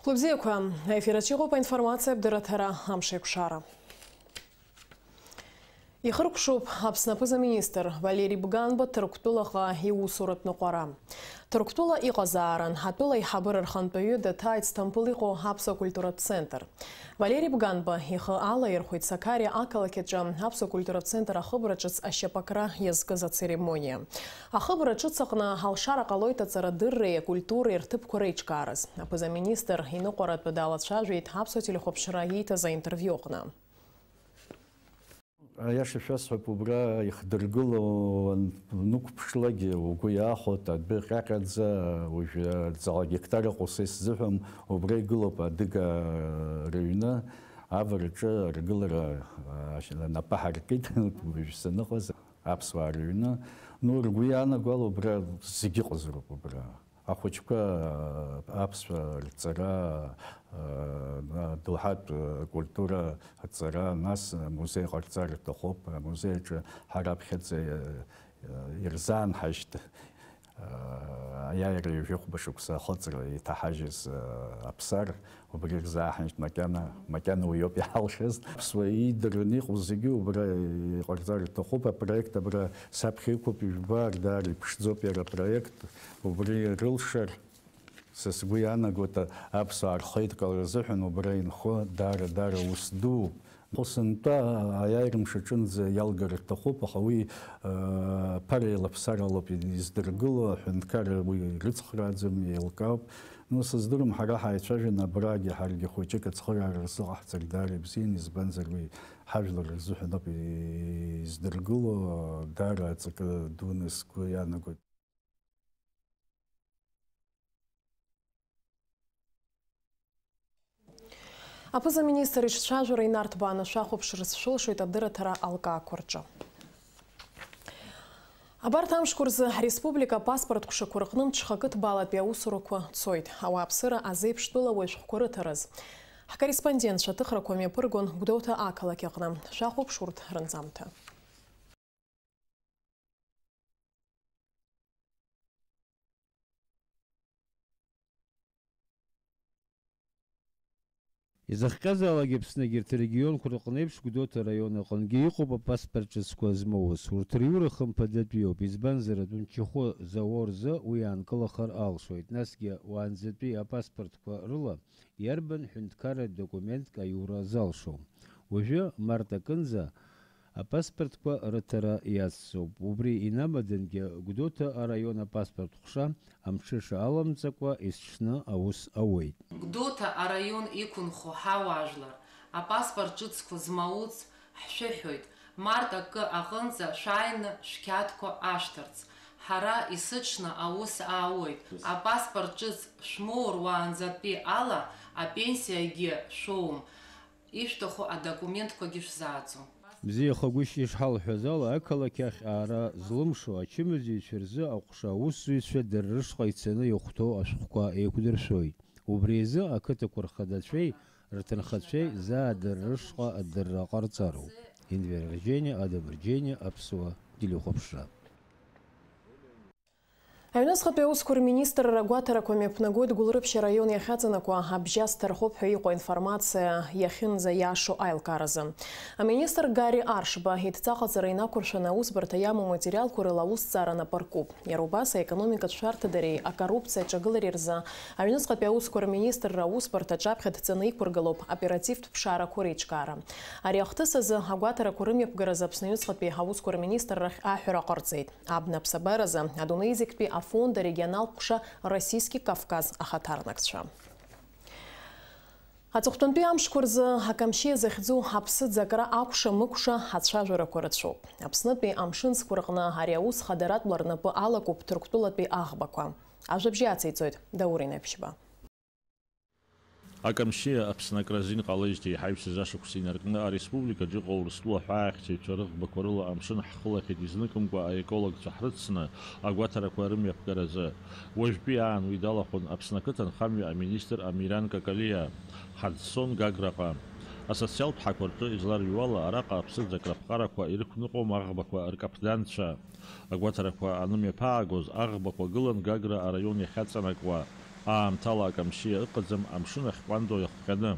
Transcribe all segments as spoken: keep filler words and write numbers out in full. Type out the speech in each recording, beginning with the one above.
Хәлыбзиақәа, аефир аҿы иҟоуп аинформациа абдырраҭара амшеиқәшара. Ихыркәшоуп Аԥсны аԥыза-министр Валери Бганба Ҭырқәтәылаҟа иусуратә ныҟәара. Ҭырқәтәыла иҟазаарын, атәыла аиҳабыра рхантәаҩы даҭааит Сҭампыл иҟоу аԥсуа культуратә центр. Валери Бганба ихы алаирхәеит Сакариа ақалақь аҿы аԥсуа культуратә центр ахыбра ҿыц ашьапакра иазкыз ацеремониа. Ахыбра ҿыц аҟны алшара ҟалоит аҵарадырреи акультуреи рҭыԥқәа реиҿкаараз. Аԥыза-министр иныҟәаратәы далацәажәеит аԥсуа телехәаԥшра ииҭаз аинтервиу аҟны. Аиаша шәасҳәап, убра ихдыргыло уаннықәԥшлагьы угәы иаахәоит, адәы ҟьаҟьаӡа, уажәы ӡала гектар ыҟоу са исзыҳәам, убра игылоуп адыга рыҩны, авараҿы аргылара, а, напы ҳаркит, уажә саныҟаз, аԥсуаа рыҩны. Ну, ргәы иаанаго ала, убра зегьы ыҟазароуп убра. Ахәыҷқәа аԥсуа рҵара, адоуҳатә культура аҵара, нас амузеи ҟарҵар рҭахуп. Амузеи аҿы ҳара аԥхьаӡа ирзааҳажьт аиааира ҩажәихәба шықәса ахыҵра иҭаҳажьыз аԥсар. Убри рзааҳажьт макьана, макьана уи ауп иҳалшаз. Аԥсуа иидырын иҟоу зегьы убра иҟарҵар рҭахуп. Апроект абра саԥхьа иқәуп, ижәбар, даара иԥшӡоуп иара апроект. Убри рылшар, са сгәы иаанагоит, аԥсуаа рхеидкыла рзыҳәан убра инхо даара, даара ус дууп. Хәсынтәа аиааира мшаҿынӡа иалгар рҭахуп, аха уи, э, ԥара еилаԥсаралоуп издыргыло, аҳәынҭқарра уи рыцхрааӡам, еилкаауп. Ну, сыздырам, ҳара ҳаицәажәаны абрагьы ҳаргьы хәыҷык ацхыраара рзыҟаҳҵар даара ибзиан, избанзар уи ҳажәлар рзыҳәан ауп издыргыло, даара аҵакы дуны сгәы иаанагоит. Аԥыза-министр иҿцәажәара инарҭбааны шәахәаԥшырц шәылшоит адырраҭара алкаақәа рҿы. Абарҭ амшқәа рзы ҳреспублика апаспорт ҟәшақәа рҟны мҽхакы ҭбаалатәи аусурақәа цоит, ауааԥсыра азеиԥштәыла уаҩ шәҟәқәа рыҭараз. Ҳкорреспондентцәа аҭыхрақәа мҩаԥыргон Гәдоуҭа ақалақь аҟны. Шәахәаԥш урҭ рынҵамҭа. Изахҟьазаалак Аԥсны егьырҭ арегионқәа рҟны еиԥш, Гәдоуҭа араион аҟынгьы иҟоуп апаспорт ҿыцқәа змоуз. Урҭ риура хымԥадатәиуп, избанзар, атәым чахәы зауа рзы уи аанкылахар алшоит. Насгьы уаанӡатәи апаспортқәа рыла иарбан ҳәынҭқарратә документк аиура залшом? Уажәы март акынӡа апаспортқәа рыҭара иацҵоуп. Убри инамадангьы, Гәдоуҭа араион апаспорт ҟәша амҽыша аламҵакәа есҽны аус ауеит. Гәдоуҭа араион иқәынхо ҳауаажәлар, апаспорт ҿыцқәа змауц ҳшәыҳәоит, март акы аҟынӡа шәааины шәқьаадқәа ашәҭарц. Ҳара есыҽны аус аауеит. Апаспорт ҿыц шәмоур уаанӡатәи ала апенсиагьы шәоуам. Ишәҭаху адокументқәагьы шәзааӡом. Бзиахагәышьа ишҳалҳәаз ала, ақалақь ахь аара злымшо ачымазаҩцәа рзы аҟәша аусзуҩцәа дара рышҟа ицаны иахәҭоу ашәҟәқәа еиқәдыршәоит. Убри азы ақыҭақәа рхадацәеи рҭынхацәеи заа дара рышҟа адырра ҟарҵароуп. Инвер Рџьениа, Адам Рџьениа, Аԥсуа телехәаԥшра. Аҩныҵҟатәи аусқәа рминистрра агәаҭарақәа мҩаԥнагоит Гәылрыԥшь араион иахьаҵанакуа абжьас ҭархоуп ҳәа иҟоу аинформациа иахьынӡаиашоу аилкааразы. Аминистр Гари Аршба идҵа ҟаҵара инақәыршәаны аусбарҭа иамоу аматериалқәа рыла аусҭҵаара нап аркуп. Иара убас аекономикатә шәарҭадареи акоррупциа аҿагылареи рзы аҩныҵҟатәи аусқәа рминистрра аусбарҭа аҿаԥхьа дҵаны иқәыргалоуп оперативтә ԥшаарақәа реиҿкаара. Ари ахҭыс азы агәаҭарақәа рымҩаԥгаразы Аԥсны аҩныҵҟатәи аусқәа рминистррахь аҳәара ҟарҵеит. Абна аԥсабаразы адунеи зегьтәи афонд арегионалтә ҟәша Российский Кавказ ахаҭарнакцәа. Аҵыхәтәантәи амшқәа рзы Акамшьиа захьӡу аԥсыӡ акра акәша-мыкәша ацәажәарақәа рацәоуп. Аԥснытәи амшын цқәа рҟны ари аус хадаратәла рнапы алакуп Ҭырқәтәылатәи аӷбақәа. Ажәабжь ациҵоит Даур Инаԥшьба. Акамшьиа Аԥсны акра азин ҟалеижьҭеи иҳаҩсыз ашықәс инаркны, ареспубликаҿы иҟоу Урыстәыла ҳәаахьчаҩцәа рыӷбақәа рыла амшын ҳхылахьеит, изныкымкәа аекологцәа ҳрыцны агәаҭарақәа рымҩаԥгаразы. Уажәтәи аан уи далахәын Аԥсны ақыҭанхамҩа аминистр Амиран Какалиа. Ҳаццон Гаграҟа. Асоциалтә ҳақәа рҿы изларҩуала, араҟа аԥсыӡ акраԥҟарақәа ирықәныҟәом аӷбақәа ркаԥданцәа. Агәаҭарақәа анымҩаԥаагоз, аӷбақәа гылан Гагра араион иахьаҵанакуа Аамҭала акамсиа ыҟаӡам амшын ахь ҟәандоу иахҟьаны.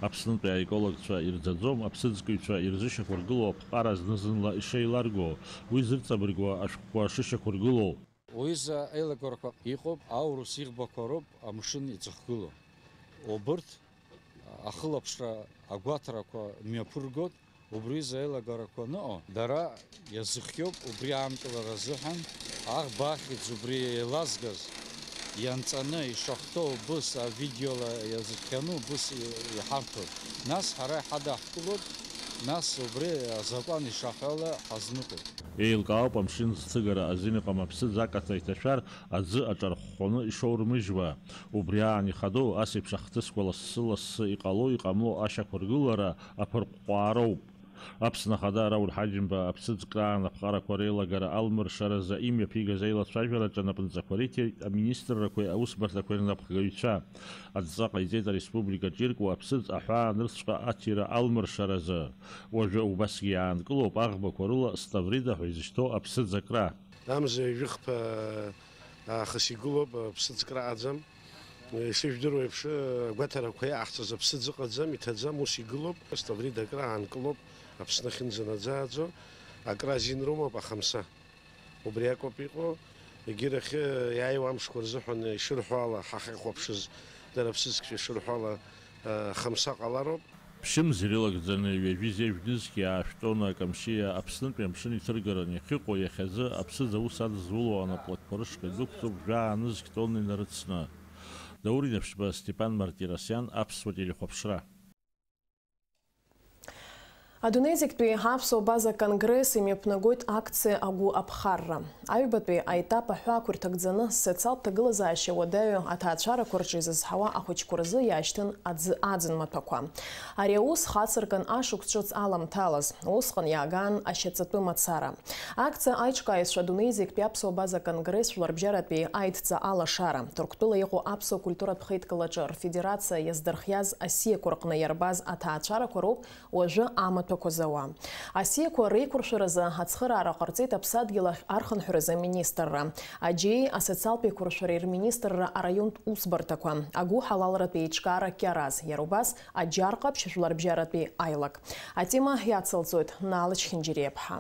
Аԥснытәи аекологцәа ирӡаӡом аԥсыӡкыҩцәа ирзышьақәыргылоу аԥҟара зны-зынла ишеиларго, уи зырҵабыргуа ашәҟәқәа шышьақәыргылоу. Уҩыза аилагарақәа иҟоуп, аурыс иӷбақәа роуп амшын иҵыхгылоу. Убырҭ ахылаԥшра агәаҭарақәа мҩаԥыргоит, убри рзы аилагарақәа аныҟоу, дара иазыхиоуп убри аанкылара азыҳәан, аӷба ахьӡ убри еилазгаз ианҵаны ишахәҭоу убыс авидеола иазыхианы убыс иҳарҭоит. Нас ҳара иҳадаҳкылоит, нас убри азакәан ишаҳәо ала ҳазныҟәоит. Еилкаауп амшын зцыгара азин ыҟам аԥсыӡ акаҭа иҭашәар, аӡы аҿархәхәаны ишоурмыжьуа. Убри аан ихадоу, ас еиԥш ахҭысқәа лассы-лассы иҟало-иҟамло ашьақәыргылара аԥырҟәҟәаароуп. Аԥсны Ахада Рауль Ҳаџьымба аԥсыӡкраан аԥҟарақәа реилагара алмыршаразы имҩаԥигаз аилацәажәараҿы анапынҵақәа риҭеит аминистррақәеи аусбарҭақәеи рнапхгаҩцәа. Адҵа ҟаиҵеит ареспубликаҿ иркуа аԥсыӡ аҳәаанырцәҟа аҭира алмыршаразы. Уажәы убасгьы иаанкылоуп аӷбақәа рыла Ставрида ҳәа изышьҭоу аԥсыӡ акра. Амза ҩажәи хԥа аахыс игылоуп, аԥсыӡ краҟаӡам. Ишыжәдыруа еиԥш, агәаҭарақәа иаҟаҳҵаз аԥсыӡ ыҟаӡам, иҭаӡам, ус игылоуп. Ставрида акра аанкылоуп, Аԥсны ахьынӡанаӡааӡо, акра азин рымоуп ахамса. Убри акоуп иҟоу. Егьирахь иааиуа амшқәа рзыҳәан ишырҳәо ала, ҳахьахәаԥшыз дара аԥсыӡкцәа ишырҳәо ала, хамса ҟалароуп. Ԥшьымз ирылагӡаны ҩажәи зежә нызқь иаашәтәоны акамсиа Аԥснытәи амшын иҭыргаран иахьыҟоу иахьазы аԥсыӡ аус адызуло анаплакқәа рышҟа идәықәҵоуп жәаа нызқь тонна инарыцны. Даур Инаԥшьба, Степан Мартиросиан, Аԥсуа телехәаԥшра. Адунеи зегьтәи аԥсуа база конгресс имҩаԥнагоит акциа Агәы аԥхарра. Аҩбатәи аетап аҳәаақәа ирҭагӡаны, социалтә ҭагылазаашьа уадаҩу аҭаацәарақәа рҿы изызҳауа ахәыҷқәа рзы иаашьҭын аӡы аӡын маҭәақәа. Ари аус хацыркын ашықәс ҿыц аламҭалаз, усҟан иааган ашьаҵатәы мацара. Акциа аиҿкааҩцәа адунеи зегьтәи аԥсуа база конгресс жәларбжьаратәи аидҵа алашара, Ҭырқәтәыла иҟоу аԥсуа культуратә хеидкылаҿы рфедерациа иаздырхиаз асиақәа рҟны иарбаз аҭаацәарақәа роуп уажәы амаҭәақәа зауа. Асиақәа реиқәыршәаразы ацхыраара ҟарҵеит Аԥсадгьыл ахь архынҳәразы аминистрра, аџьеи асоциалтә еиқәыршәареи рминистрра араионтә усбарҭақәа, агәыҳалалратә еиҿкаара Кьараз, иара убас Аџьар Ҟаԥшь жәларбжьаратәи аилак. Атема иацылҵоит Наала Чхинџьириаԥҳа.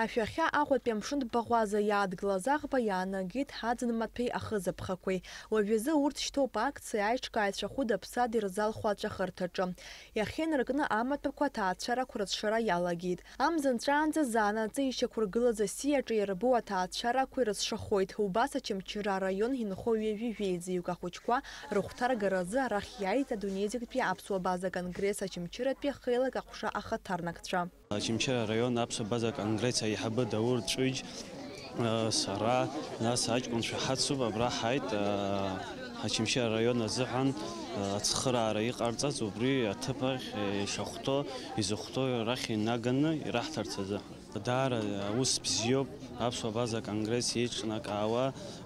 Ашәахьа Аҟәатәи амшынтә баӷәаза иаадгылаз аӷба иаанагеит аӡын маҭәеи ахызаԥхақәеи. Уажәазы урҭ шьҭоуп акциа аиҿкааҩцәа хәыда-ԥсада ирзалху аҵәахырҭаҿы. Иахьа инаркны амаҭәақәа аҭаацәарақәа рыцәшара иалагеит. Амза нҵәаанӡа заанаҵы ишьақәыргылаз асиаҿы иарбоу аҭаацәарақәа ирыцәшахоит. Убас Очамчыра араион инхо ҩажәи жәеизаҩык ахәыҷқәа рыхәҭаргаразы арахь иааит адунеи зегьтәи аԥсуа база конгресс Очамчыратәи ахеилак аҟәша ахаҭарнакцәа. Очамчыра араион аԥсуа база конгресс аиҳабы Даур Ҵәыџь, сара, нас аҷкәынцәа ҳацуп, абра ҳаит, Очамчыра араион азыҳәан ацхыраара иҟарҵаз, убри аҭыԥ ахь ишахәҭоу, изыхәҭоу рахь инаганы ираҳҭарц азыҳәан. Даара аус бзиоуп аԥсуа база конгресс еиҿнакаауа,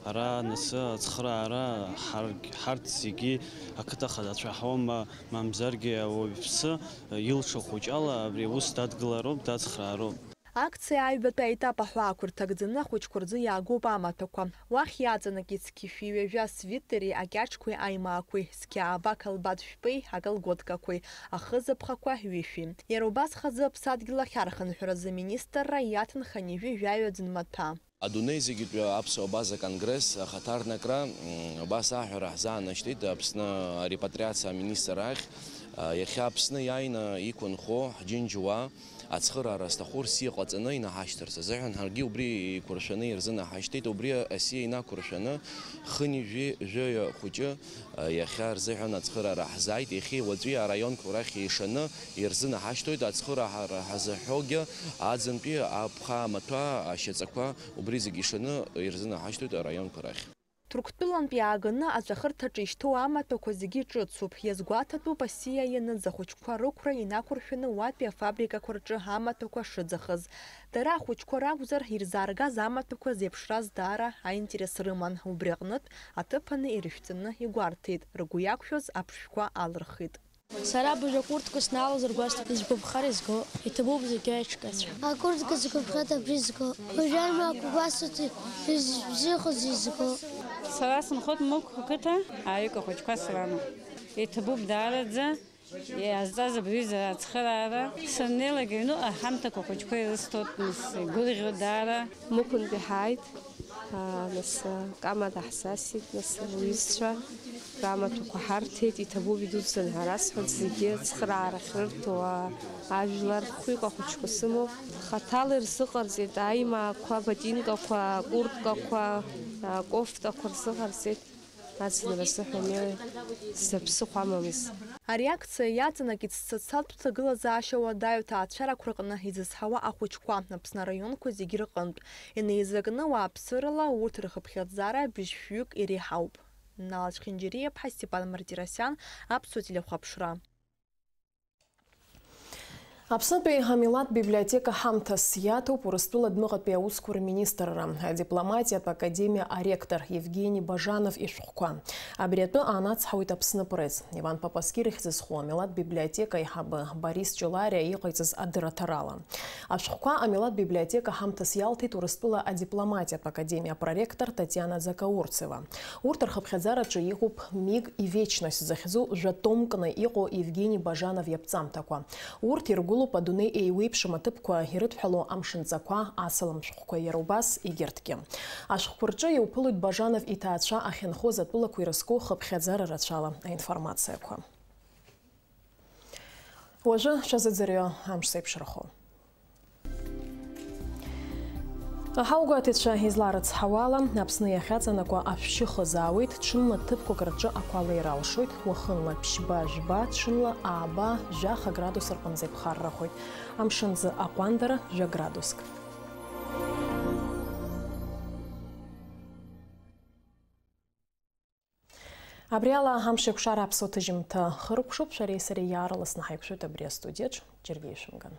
ара анысы ацхыраара ҳаргь-, ҳарҭ зегьы ақыҭа хадацәа ҳауама, мамзаргьы ауаҩԥсы илшо хәыҷала абри аус дадгылароуп, дацхраароуп. Акциа аҩбатәи аетап аҳәаақәа рҭагӡаны ахәыҷқәа рзы иаагоуп амаҭәақәа. Уахь иаҵанакит зқьышәи ҩажәа свитери, акьаҿқәеи аимаақәеи, зқьаава қалбатә жәпеи акалготкақәеи, ахызаԥхақәа ҩышәи. Иара убас хазы аԥсадгьыл ахь архынҳәразы аминистрра иаҭынхеит ҩажәи жәаҩа ӡынмаҭәа. Адунеи зегьытәи аԥсуа база конгресс ахаҭарнакра, м, убас аҳәара ҳзаанашьҭит Аԥсны арепатриациа аминистр ахь, а, иахьа Аԥсны иааины иқәынхо ҳџьынџьуаа ацхыраара зҭаху рсиа ҟаҵаны инаҳашьҭырц азыҳәан ҳаргьы убри еиқәыршәаны ирзынаҳашьҭит. Убри асиа инақәыршәаны хынҩажәи жәаҩа хәыҷы, а, иахьа рзыҳәан ацхыраара ҳзааит. Иахьеи уаҵәи араионқәа рахь еишаны ирзынаҳашьҭуеит. Ацхыраара ҳазыҳәогьы аӡынтәи аԥха амаҭәа, ашьаҵақәа, убри зегь ишаны ирзынаҳашьҭуеит араионқәа рахь. Ҭырқәтәылантә иааганы аҵәахырҭаҿы ишьҭоу амаҭәақәа зегьы ҿыцуп. Иазгәаҭатәуп асиа ианыз ахәыҷқәа рықәра инақәыршәаны уатәи афабрикақәа рҿы амаҭәақәа шыӡахыз. Дара ахәыҷқәа ракәзар, ирзааргаз амаҭәақәа зеиԥшраз даара аинтерес рыман. Убри аҟнытә, аҭыԥаны ирышәҵаны игәарҭеит, ргәы иақәшәоз аԥшшәқәа алырхит. Сара абыржәы акурҭка снаалозар гәасҭоит, изгәаԥхар изго, иҭабуп зегьы аиҿкаацәа. Акурҭка згәаԥхеит абри зго. Уажәы амҩақәа гәасҭоит, избзиахоз изго. Сара сынхоит Мықә ақыҭа, аҩык ахәыҷқәа сран. Иҭабуп даараӡа, иаазҵаз абри изы ацхыраара. Саннеилак аҩныҟа аҳамҭақәа ахәыҷқәа ирысҭоит, нас, игәырӷьо даара. Мықәынтәи ҳааит, аа, нас, Кама даҳзасит, нас, лҩызцәа рамаҭәақәа ҳарҭеит, иҭабуп идуӡӡан ҳәа расҳәоит, зегьы ацхыраара ахьрырҭо, аа, ажәлар, хәҩык ахәыҷқәа сымоуп. Хаҭала ирзыҟарҵеит аимаақәа, ботинкақәа, акурткақәа, акофтақәа рзыҟарҵеит. Аӡынра сыҳәа, ме, сзаԥсыхәамамыз. Ари акциа иаҵанакит социалтә ҭагылазаашьа уадаҩ ҭаацәарақәа рҟны изызҳауа ахәыҷқәа, Аԥсны араионқәа зегьы рҟынтә. Инеизакны уааԥсырала урҭ рхыԥхьаӡара быжьшәҩык иреиҳауп. Нал Чхинџьариаԥҳа, Степан Мартиросиан, Аԥсуа телехәаԥшра. Аԥснытәи амилаҭ библиотека ҳамҭас иаҭоуп Урыстәыла адәныҟатәи аусқәа рминистрра. Адипломатиатә академиа аректор Евгени Бажанов ишәҟәқәа. Абри атәы аанацҳауеит Аԥсны пресс. Иван Папаскир ихьӡ зху амилаҭ библиотека аиҳабы Борис Ҷолариа иҟаиҵаз адырраҭарала. Ашәҟәқәа амилаҭ библиотека ҳамҭас иалҭеит Урыстәыла адипломатиатә академиа апроректор Татиана Закаурцева. Урҭ рхыԥхьаӡараҿы иҟоуп «Миг и вечность» захьӡу жәа-томкны иҟоу Евгени Бажанов иаԥҵамҭақәа. Урҭ иргәылоуп адунеи еиуеиԥшым аҭыԥқәа ирыдҳәалоу амшынҵақәа, асалам шәҟәқәа, иара убас егьырҭгьы. Ашәҟәқәа рҿы иуԥылоит Бажанов иҭаацәа ахьынхоз атәылақәа ирызку хыԥхьаӡара рацәала аинформациақәа. Уажәы шәазыӡырҩы амш зеиԥшрахо. Аҳаугәаҭаҩцәа изларыцҳауала, Аԥсны иахьаҵанакуа ашәшьы хызаауеит, ҽынла ҭыԥқәак рҿы ақәа леира алшоит, уахынла ԥшьба-жәба, ҽынла ааба, жәаха градус рҟынӡа иԥхаррахоит. Амшынӡы аҟәандара жәа градуск. Абри ала амш еиқәшара аԥсуа ҭыжьымҭа хыркәшоуп, шәареи сареи иаарласны ҳаиқәшәоит абри астудиаҿ, џьаргьы ишәымган.